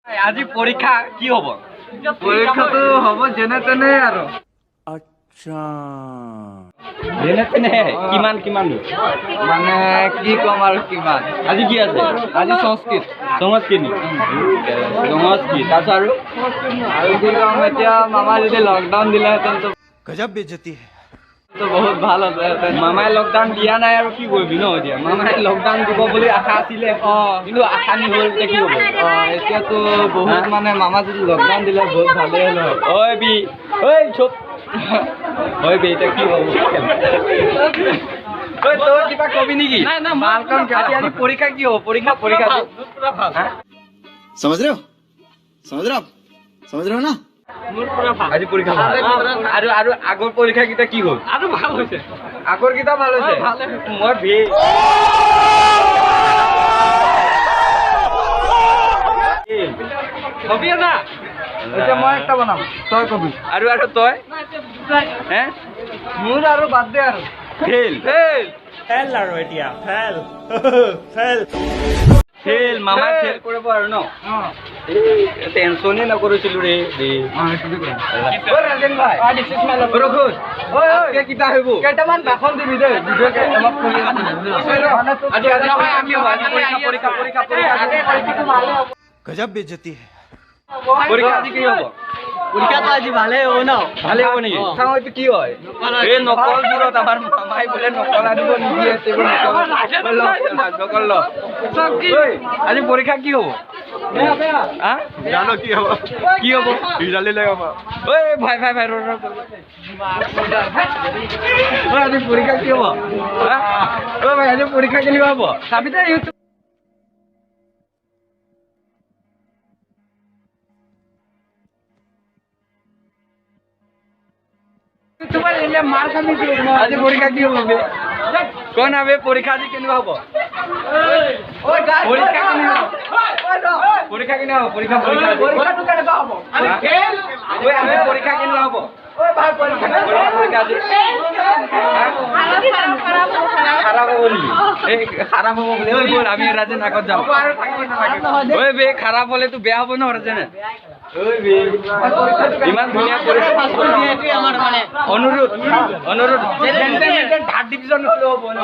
আজি পৰীক্ষা কি হ'ব? পৰীক্ষাটো হ'ব যেনে তেনে আৰু। আচ্ছা, যেনে তেনে। কিমান কিমান মানে কি ক'ম আৰু কিমান। আজি কি আছে? আজি সংস্কৃত। সংস্কৃত নেকি? সংস্কৃত। তাৰপিছত আৰু আৰু কি ক'ম এতিয়া, মামা যদি লকডাউন দিলেহেঁতেন তো গজব বেজতি হে, তো বহুত ভাল হ'লহেঁতেন। মামাই লকডাউন দিয়া নাই আৰু কি কৰিবি ন এতিয়া। মামাই লকডাউন দিব বুলি আশা আছিলে, কিন্তু আশা নহ'ল, এতিয়া কি হ'ব? এতিয়াতো বহুত মানে মামা যদি লকডাউন দিলে বহুত ভালেই হ'ল হয়। ঐ বি, ঐ চুপ ঐ বি, এতিয়া কি হ'ব? ঐ তই কিবা কবি নেকি? আজি পৰীক্ষা কি হ'ব? পৰীক্ষা পৰীক্ষা সমঝ ৰহে হো? সমঝ ৰহে হো? সমঝ ৰহে হো না? আজি পৰীক্ষা ভাল। আৰু আৰু আগৰ পৰীক্ষা কেইটা কি হ'ল? আৰু ভাল হৈছে। আগৰ কেইটা ভাল হৈছে। মই ভে কবি না এতিয়া, মই একটা বনাম, তই কবি। আৰু আৰু তই হে মোৰ আৰু বাদ দে আৰু ফেইল ফেইল ফেল আৰু এতিয়া ফেল ফেল ফেইল। মামাই ফেইল কৰিব আৰু ন, টেনচনে নকৰিছিলো ৰে। ৰাজেন ভাই, কিতা হইব? কেইটামান ভাষণ দিবি দেই ভিডিঅ' অলপ কৰি। আজি আজি কি হ'ব? আজি পৰীক্ষা পৰীক্ষা পৰীক্ষা পৰীক্ষা গজব বেজতি হে। পৰীক্ষা আজি কি হ'ব? পৰীক্ষাটো আজি ভালেই হ'ব ন? ভালেই হ'ব নেকি? চাওঁ এইটো কি হয়। এই নকল দূৰত আমাৰ মামাই বোলে নকল আনিব নিদিয়ে, নকল ল। আজি পৰীক্ষা কি হ'ব? জানো কি হ'ব, কি হ'ব? ৰিজাল্ট দিলে গম পাম। ঐ ভাই ভাই ভাই, ৰ ৰ, আজি পৰীক্ষা কি হ'ব? ঐ ভাই, আজি পৰীক্ষা কেনেকুৱা হ'ব চাবি দে ইউটিউব। আজি পৰীক্ষা কি হ'ব বে? কন আবে, পৰীক্ষা আজি কেনেকুৱা হ'ব? পৰীক্ষা কেনেকুৱা হ'ব? পৰীক্ষা কেনেকুৱা হ'ব? পৰীক্ষা পৰীক্ষা কেনেকুৱা হ'ব? আজি পৰীক্ষা কেনেকুৱা হ'ব? পৰীক্ষা আজি খাৰাপ হ'ব নেকি? এই খাৰাপ হ'ব বোলে। ঐ ব'ল, আমি ৰাজেন আগত যাম। ঐ বে, খাৰাপ হ'লেতো বেয়া হ'ব ন ৰাজেন? ইমান ধুনীয়া অনুৰোধ অনুৰোধ, থাৰ্ড ডিভিজন হ'লেও হ'ব ন?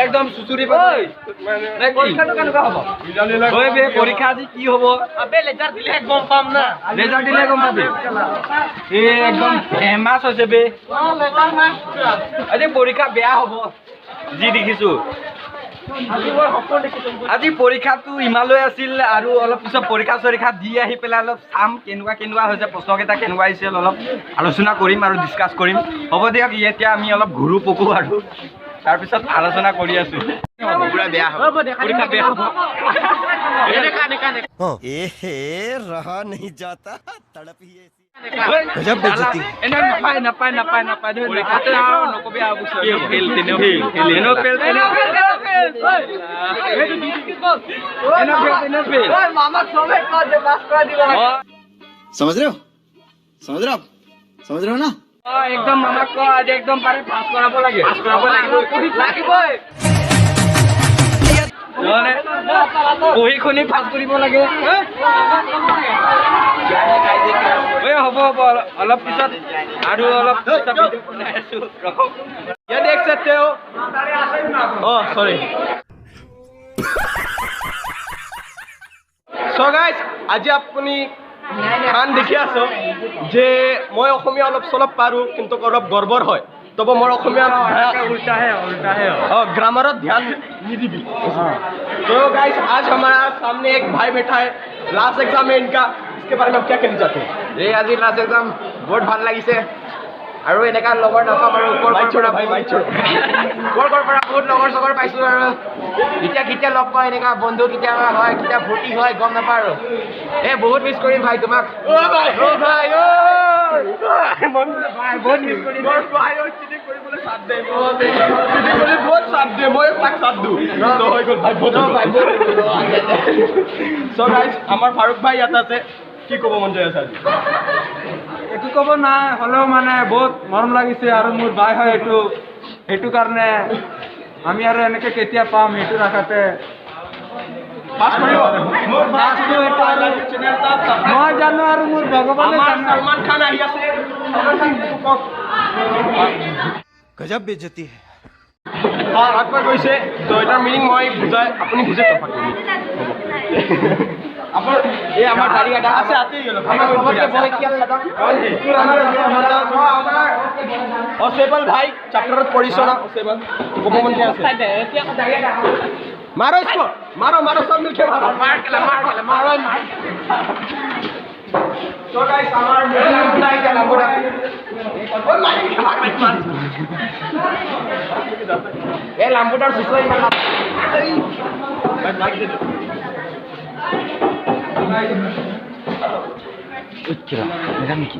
একদম চুচুৰি। ঐ বে, পৰীক্ষা আজি কি হ'ব? লেজাৰ দিলে গম পাম না? লেজাৰ দিলে গম পাবি। এই একদম ফেমাছ হৈছে বে। আজি পৰীক্ষা বেয়া হ'ব যি দেখিছো। আজি পৰীক্ষাটো ইমানলৈ আছিল আৰু অলপ পিছত পৰীক্ষা চৰীক্ষা দি আহি পেলাই অলপ চাম কেনেকুৱা কেনেকুৱা হৈছে, প্ৰশ্নকেইটা কেনেকুৱা আহিছিল, অলপ আলোচনা কৰিম আৰু ডিছকাছ কৰিম। হ'ব দিয়ক, এতিয়া আমি অলপ ঘূৰো পকো আৰু তাৰপিছত আলোচনা কৰি আছো। বেয়া হ'ব পৰীক্ষা, বেয়া হ'ব। ৰহা नहीं जाता, तड़प ही ऐसी, গজব বেজতি। এনে নাপায় নাপায় নাপায় নাপায়। পৰীক্ষাতে আৰু নকবি আৰু ফেইল, তেনে ফেইল, এনে ফেইল, তেনে ফেইল, এনে ফেইল, তেনে ফেইল। মামাক চবে কয় যে পাছ কৰা দিব লাগে। সমঝ ৰহে হো? সমঝ ৰহে হো? সমঝ ৰহে হো না? একদম মামাক কয় আজি একদম পাৰে পাছ কৰাব লাগে, পাছ কৰাব লাগিব, লাগিবই। নহ'লে পঢ়ি শুনি পাছ কৰিব লাগে। ঐ হ'ব হ'ব, অলপ পিছত আৰু অলপ বনাই আছো, ৰখক। ये देख सकते हो। Oh sorry. So guys, আজি আপুনি খান দেখি আছ যে মই অসমীয়া অলপ চলপ পাৰোঁ, কিন্তু অলপ গৰ্বৰ হয়। তব মোৰ অসমীয়া উল্টাহে উল্টাহে। और ग्रामर ध्यान निदिबी। तो गाइस, आज हमारा सामने एक भाई बैठा है, लास्ट एग्जाम है इनका, इसके बारे में आप क्या कहना चाहते हैं? এই আজি লাষ্ট এক্সাম, বহুত ভাল লাগিছে আৰু এনেকা লগৰ নাপাম আৰু ক'ৰ মাইক ক'ৰ छोड़ो ভাই, মাইক छोड़ो। ক'ৰ ক'ৰ পৰা বহুত লগৰ চগৰ পাইছোঁ আৰু এতিয়া কেতিয়া লগ পাওঁ, এনেকা বন্ধু কেতিয়া হয়, কেতিয়া ফূৰ্তি হয় গম নাপাওঁ আৰু। এই বহুত মিছ কৰিম ভাই তোমাক। ओ भाई, অ ভাই, অ ভাই বহুত মিছ কৰিম। মোৰ ভাই চিটিং কৰিবলৈ সাথ দে, চিটিং কৰি বহুত সাথ দে, মই তাক সাথ দিওঁ তো হৈ গ'ল ভাই, বহুত ভাই। চ' গাইজ, আমাৰ ফাৰুক ভাই ইয়াত আছে, কি ক'ব মন যায় আছে আজি? একো ক'ব নাই, হ'লেও মানে বহুত মৰম লাগিছে আৰু মোৰ ভাই হয় এইটো, সেইটো কাৰণে আমি আৰু এনেকে কেতিয়া পাম সেইটো আশাতে। পাছ কৰিব। পাছটো এইটো আৰু চেনেল জানো আৰু মোৰ ভগৱানে আমাৰ জানে। সলমান খান আহি আছে। সলমান খান কওক। गजब बेइज्जती है। আগবাঢ় গৈছে। তো এটাৰ মিনিং মই বুজাই, আপুনি বুজে। তো আপোনাৰ এই আমাৰ দাড়ি কাটা আছে আতে গ'ল। আমাৰ চবতকে বয়সীয়াল দাদা। আমাৰ অচেবল ভাই, চাপ্টাৰত পঢ়িছ না? অচেবল ক'ব মন আছে। मारो इसको, मारो मारो, सब मिलके मारो। মাৰ কেলা, মাৰ কেলা, মাৰ ঐ, মাৰ। তো গাইস, আমাৰ লাম্বুদা। ঐ মাৰি ভাগ মাৰ। এই লাম্বুদাৰ চুচুৱে ইমান নাপ- ভাই, ভাগ দে। নেকি?